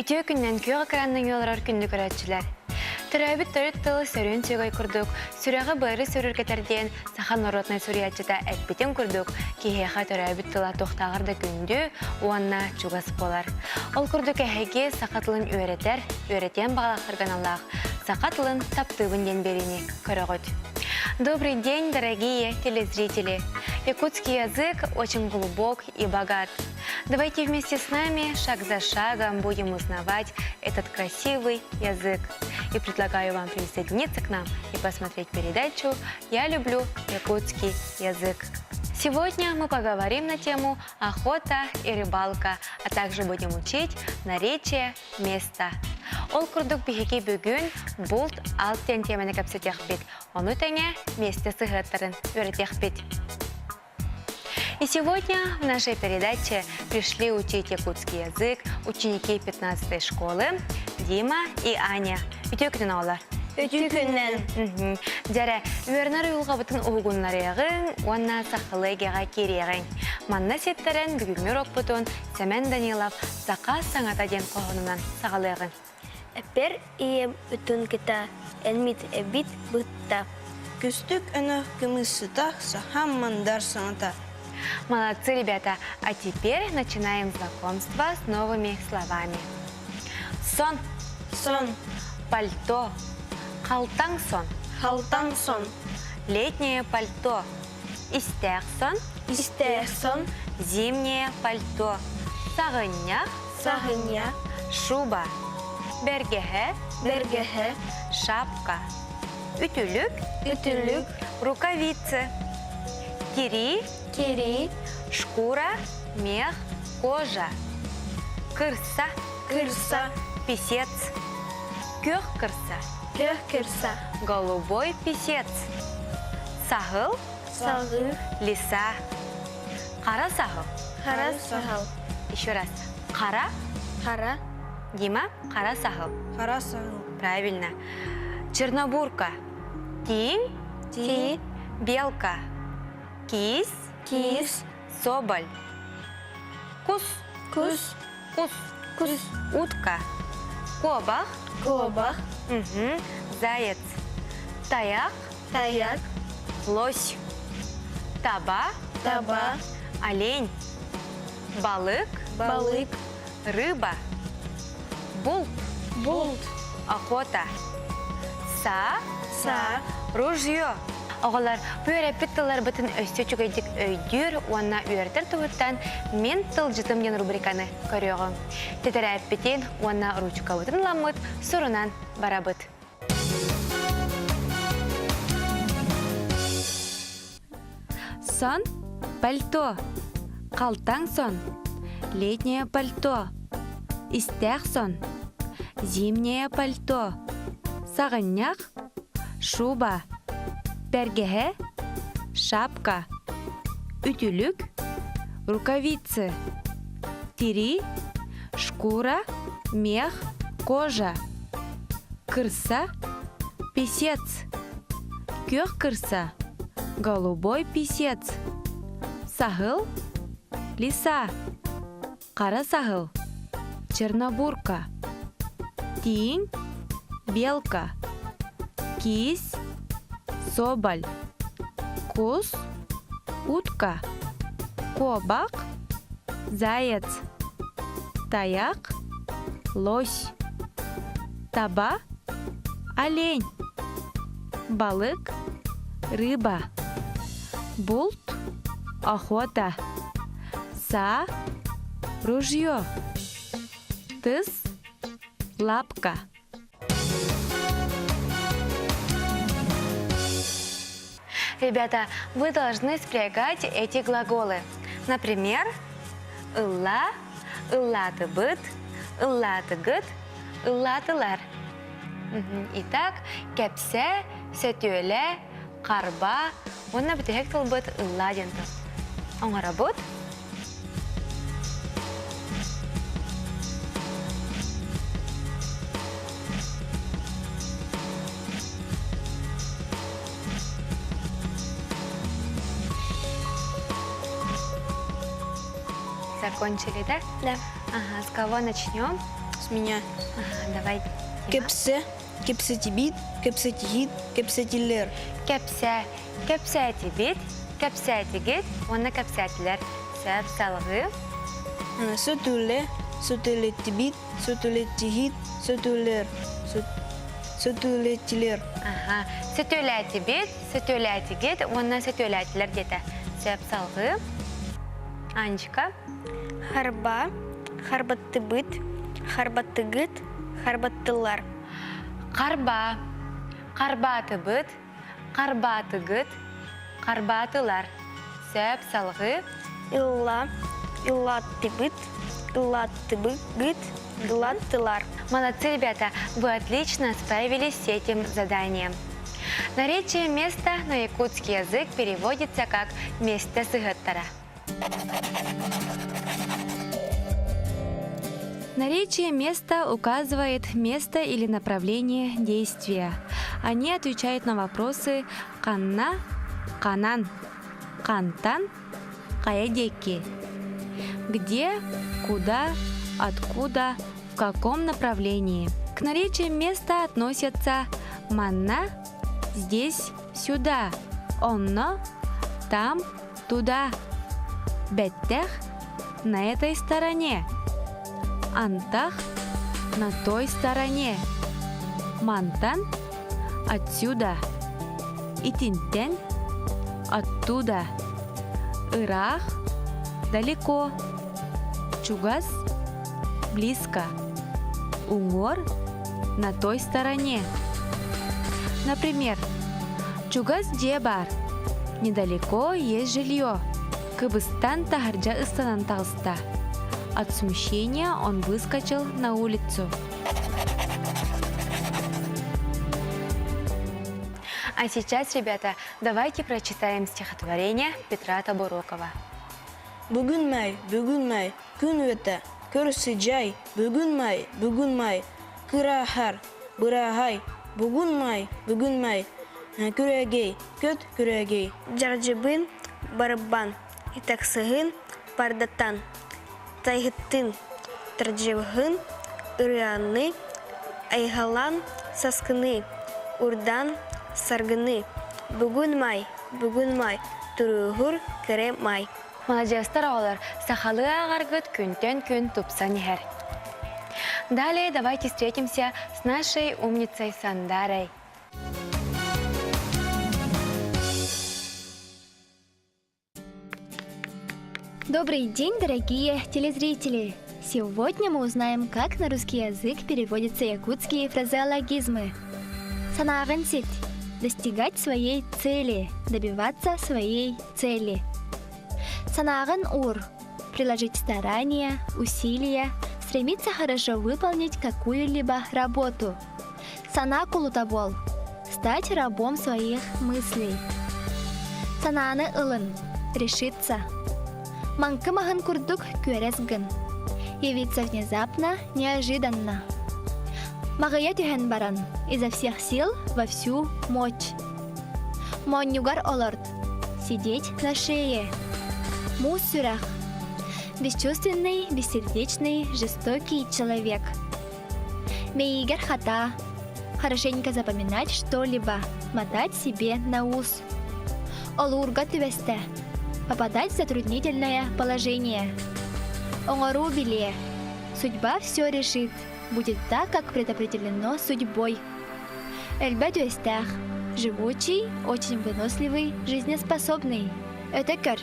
Үтүө күннэн күөх экранынан олорор күндү көрөөччүлэр. Төрөөбүт төрүт тыл сөрүүн сүөгэй курдук, сүрэҕи быары сүрүргэтэр диэн саха норуотунай суруйааччыта эппитин курдук, киһиэхэ төрөөбүт тыла туохтааҕар да күндү уонна чугас буолар. Ол курдук эһиги саха тылын үөрэтэр, үөрэтиэн баҕалаахтарга аналлаах «Саха тылын таптыыбын» диэн биэриини көрөҕүт. Добрый день, дорогие телезрители! Якутский язык очень глубок и богат. Давайте вместе с нами шаг за шагом будем узнавать этот красивый язык. И предлагаю вам присоединиться к нам и посмотреть передачу «Я люблю якутский язык». Сегодня мы поговорим на тему «Охота и рыбалка», а также будем учить наречие места. Ол курдук биһиги бүгүн булт алт диэн тиэмэни кэпсэтиэхпит, ону тэҥэ миэстэ сыһыаттарын үөрэтиэхпит. И сегодня в нашей передаче пришли учить якутский язык ученики 15 школы Дима и Аня. Үтүө күнүн оҕолор. Үтүө күннэн. Дьэрэ, үөрэнэр уйулҕабытын уһугуннарыаҕыҥ уонна сахалыы эйгэҕэ киириэҕиҥ. Манна сиэттэрэн бүгүҥҥү урокпутун Сэмэн Данилов «Саха саҥата» диэн хоһоонунан саҕалыаҕыҥ. Эппэр ийэм үтүн кыта, элмит эбит бытта. Күстүк өнөх кымысыта, сахам мандар саҥата. Молодцы, ребята! А теперь начинаем знакомство с новыми словами. Сон. Сон. Пальто. Халтаҥ сон. Халтаҥ сон. Летнее пальто. Истээх сон. Истээх сон. Зимнее пальто. Саҕынньах. Саҕынньах. Шуба. Бэргэһэ. Бэргэһэ. Шапка. Үтүлүк. Үтүлүк. Рукавицы. Тирии. Тирии. Шкура, мех, кожа. Кырса. Кырса. Писец. Күөх кырса. Күөх кырса. Голубой писец. Саһыл. Саһыл. Лиса. Хара саһыл. Хара саһыл. Еще раз. Хара. Хара. Дима, хара саһыл. Хара саһыл. Правильно. Чернобурка. Тииҥ. Тииҥ. Белка. Киис. Киис. Соболь. Кус. Кус. Кус. Кус. Утка. Куобах. Куобах. Угу. Заяц. Тайах. Тайах. Лось. Таба. Таба. Олень. Балык. Балык. Рыба. Булт. Булт. Охота. Са. Са. Ружье. Оҕолор, бу үөрэппит тылларбытын өссө үчүгэйдик өйдүүр уонна үөрэтэр туһуттан «Мин тылдьытым» диэн рубриканы көрүөҕүҥ. Тэтэрээппитин уонна ручкабытын ыламмыт сурунан барабыт. Сон – пальто. Халтаҥ сон – летнее пальто. Истээх сон – зимнее пальто. Саҕынньах – шуба. Бэргэһэ – шапка. Үтүлүк – рукавицы. Тирии – шкура, мех, кожа. Кырса – писец. Күөх кырса – голубой писец. Саһыл – лиса. Хара саһыл – чернобурка. Тииҥ – белка. Киис – соболь. Кус – утка. Куобах – заяц. Тайах – лось. Таба – олень. Балык – рыба. Булт – охота. Са – ружье. Тыс – лапка. Ребята, вы должны спрягать эти глаголы. Например, ылла, ыллаатыбыт, ыллаатыгыт, ыллаатылар. Итак, кэпсэ, сөтүөлэ, харба уонна бүтэһик тылбыт ыллаа диэн тыл. Оҥоробут. Закончили, да? Да. Ага, с кого начнем? С меня. Ага, давай. Кэпсэ, кэпсэтибит, кэпсэтиһит, кэпсэтилэр. Кэпсэ, кэпсээтибит, кэпсээтигит уонна кэпсээтилэр. Сөп салгыы. Сөтүлэ, сөтүлэтибит, сөтүлэтиһит, сөтүлэр, сөтүлэтилэр. Аха. Сөтүөлээтибит, сөтүөлээтигит уонна сөтүөлээтилэр диэтэ. Сөп салгыы. Анечка. Харба, харбаттыбыт, харбаттыгыт, харбаттылар. Харба, харбаатыбыт, харбаатыгыт, харбаатылар. Сөп салгыы. Ылла, ыллаттыбыт, ыллаттыбыгыт, ыллаттылар. Молодцы, ребята, вы отлично справились с этим заданием. Наречие места на якутский язык переводится как «место сыһыттара». Наречие места указывает место или направление действия. Они отвечают на вопросы «ханна», «ханан», «хантан», «хайа диэки». Где, куда, откуда, в каком направлении. К наречиям места относятся «манна», «здесь», «сюда», «онно», «там», «туда», «бэттэх», «на этой стороне», «антах», «на той стороне», «мантан», «отсюда», «итинтэн», «оттуда», «ыраах», «далеко», «чугас», «близко», «уҥуор», «на той стороне». Например, «Чугас дьиэ баар», «Недалеко есть жилье», Кыбыстан таһырдьа ыстанан таҕыста. От смущения он выскочил на улицу. А сейчас, ребята, давайте прочитаем стихотворение Петра Табурокова. Бүгүн маай, бүгүн маай, күн үөтэ, көр сыдьаай, бүгүн маай, бүгүн маай, кыраһар, быраһай, бүгүн маай, бүгүн маай, күрэгэй, көт күрэгэй. Дьардьыбын барыбан, итаксыһын пардатан, тайһыттын тардьыбыһын ырыаны, айхалан саскыны, урдан саргыны. Бүгүн маай, бүгүн маай, туруһур кэрэ маай. Маладьыастар оҕолор, сахалыы ааҕаргыт күнтэн күн тупсан иһэр. Далее давайте встретимся с нашей умницей Сандарой. Добрый день, дорогие телезрители! Сегодня мы узнаем, как на русский язык переводятся якутские фразеологизмы. Санааҕын сит – достигать своей цели, добиваться своей цели. Санааҕын уур – приложить старания, усилия, стремиться хорошо выполнить какую-либо работу. Санаа кулута буол – стать рабом своих мыслей. Санааны ылын – решиться. Маҥкы маһын курдук күөрэс гын. Явиться внезапно, неожиданно. Маҕыйа түһэн баран, изо всех сил во всю мощь. Моонньугар олорт. Сидеть на шее. Муус сүрэх. Бесчувственный, бессердечный, жестокий человек. Мэйигэр хата. Хорошенько запоминать что-либо, мотать себе на ус. Олуурга түбэстэ. Попадать в затруднительное положение. Оҥоруу билиэ. Судьба все решит. Будет так, как предопределено судьбой. Өлбөт үөстээх. Живучий, очень выносливый, жизнеспособный. Өтө көр.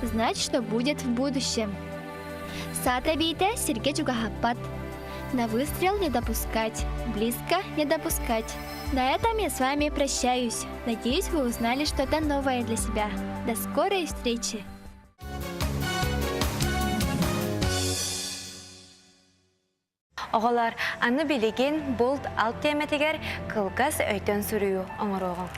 Знать, что будет в будущем. Саа тэбиитэ сиргэ чугаһаппат. На выстрел не допускать, близко не допускать. На этом я с вами прощаюсь. Надеюсь, вы узнали что-то новое для себя. До скорой встречи! Оҕолор, аны билигин булт алт тиэмэтигэр кылгас өйтөн суруйуу оҥоруоҕуҥ.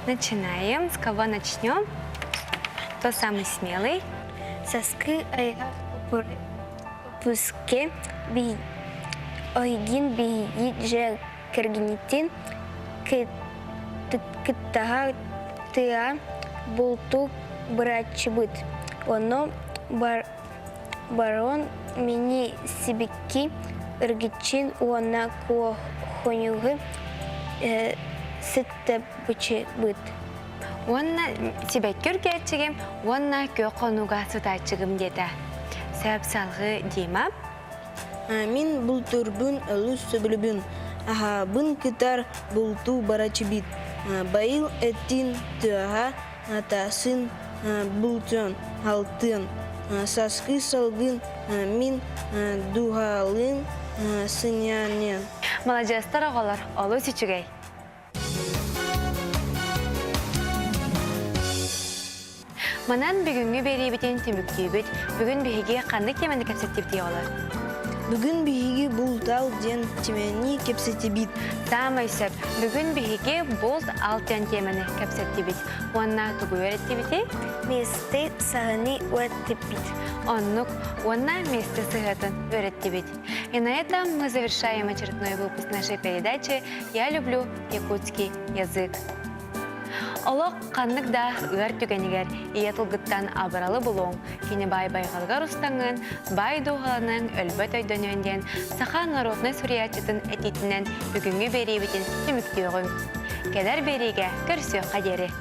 Начинаем. С кого начнем? Кто самый смелый? Саскы айа пуске ойгин биһиги дьэ кэргинитин. кыттаһа тыа бултуу бырааччыбыт. Онно барон мини сибикки ыргытчын уонна куохуньугу сыттабычыбыт. Уонна сибэкки үргээччигим уонна күөх хонууга сытааччыгым диэтэ. Сөп салгыы Дима. Мин бултуурбун олус сөбүлүүбүн. Аһаабын кытар бултуу барачыбыт. Байыл эттин тыаһа тасын бултуон, алтыан. Саскы салгын мин дууһалыын сынньаныан. Маладьыастар оҕолор, олус үчүгэй. Манан бүгүҥҥү биэриибитин түмүктүүбүт. Бүгүн биһиги ханнык тиэмэни кэпсэттибит оҕолор? Бүгүн биһиги булт-ал диэн тиэмэни кэпсэтибит. Саамай сөп. Бүгүн биһиги булт-ал диэн тиэмэни кэпсэттибит. Уонна тугу үөрэттибитий? Миэстэ саһыны үөрэттибит. Оннук. Уонна миэстэ сыһыатын үөрэттибит. И на этом мы завершаем очередной выпуск нашей передачи «Я люблю якутский язык». Олох ханнык да ыар түгэнигэр ийэ тылгыттан абыралы булуоҥ, кини баай байҕалыгар устаҥҥын, баай дууһаланыҥ өлбөт өйдөнүөн диэн саха народнай суруйааччытын этиитинэн бүгүҥҥү биэриибитин түмүктүөҕүҥ. Кэлэр биэриигэ көрсүөххэ диэри!